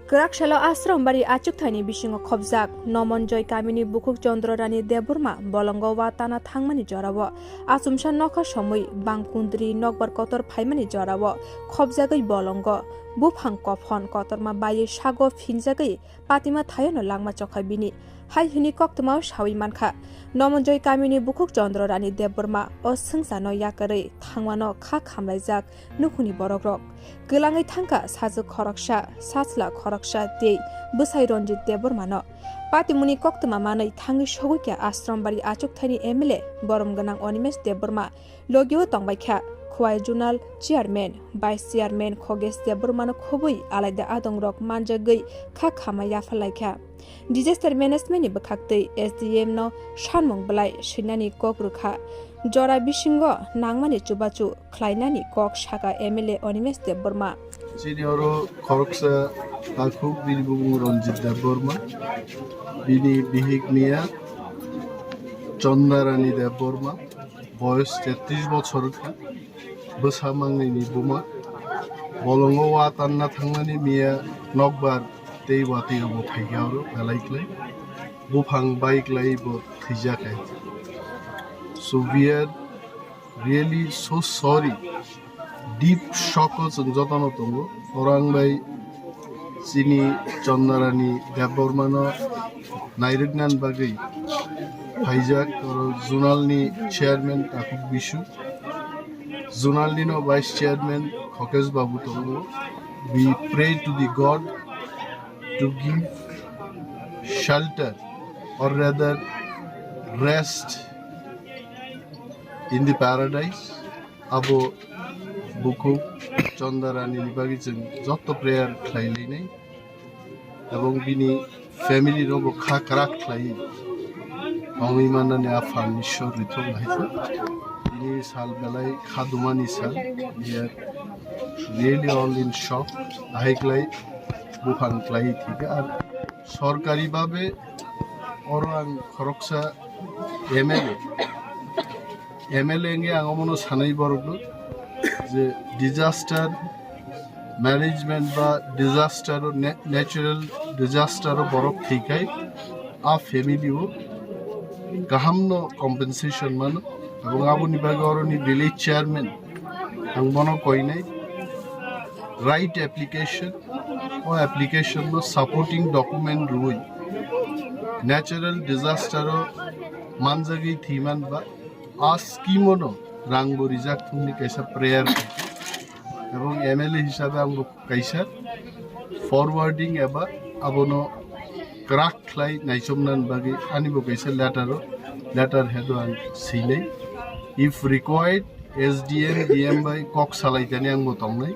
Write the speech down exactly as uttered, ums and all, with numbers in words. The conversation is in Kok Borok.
Kwrak salo Ashram bari achukthaini bisingo khobjak Nomonjoi kamini bukhuk Chandra Rani Debbarma bolongo watana thangmani jorao achumsa nokha somwi bangkundri nokbar kotor phaimani jorao khobjagwi bolongo buphang kophon kotorma baiwi sago phinjagwi patima thayono langma chokha bini. Hai hwnwi koktwmao sawi mankha, Nomonjoi kamini bukhuk Chandra Rani Debbarma o swngcharno yakarwi thangmano kha khamlaijak nukhungni borokrok. Kwlangwi thangkha sajwk khoroksa, sajla khoroksa tei bwsai Ranjit Debbarmano. Patimungni koktwma manwi thangwi sogwi kha Ashram bari achukthaini M L A borom gwnang Animesh Debbarma, logio tongbai kha Khowai Zonal Chairman, Vice Chairman Khogesh Debbarmano khobwi alaida adongrok manjagwi kha khama yapharlai kha. Disaster Management ni bwkhaktwi S D M no sanmung bwlai swinani kok rwkha. Jora bisingo nangmani chubachu khlainani kok saka M L A Animesh Debbarma. Chini oro khoroksa takhuk, bini bumung Ranjit Debbarma, bini bihik miya Chandarani Debbarma, boyos tetris bochor wngkha, bwsa mangnini buma, bolongo wa tanna thangnani miya nokbar tei watwi obo phaikha oro belai klai, buphang bai klai bo thwijak hai. So we are really so sorry. Deep shock o chwng jotono tongo. Oro ang bai chini Chandarani Debbarmano nairwknani bagwi phaijak, oro zonal ni chairman Takhuk Bisu, zonal ni no vice chairman Khokesh Babu tongo. We pray to the God to give shelter or rather rest in the paradise. Abo bukhuk Chandarani ni bagwi chwng jotto prayer khlai lainai ebong bini family rok bo kha kwrak khlai tongwi mannani Apha Ishwar rithok hai khe. Bini sal belai kha dumani sal, we are really all in shock. Ahai klai buphang klai thika ar sorkari babe oro ang khoroksa M L A, M L A wngwi ang omono sanai borok no je disaster management ba disaster o na-, natural disaster o borok thwikhai a family o kaham no compensation mano, ebong aboni bagwi oroni village chairman ang bono koinai right application, o application no supporting document rwui natural disaster o manjagwi thwiman ba a scheme o no rang bo rijak thungni kaisa prayer khaikha. Ebong M L A hisabe ang bo kaisa forwarding eba abono kwrak khlai naichomnani bagwi ani bo kaisa letter o, letter head o ang swinai. If required, S D M, D M bai kok salaitani ang bo tongnai.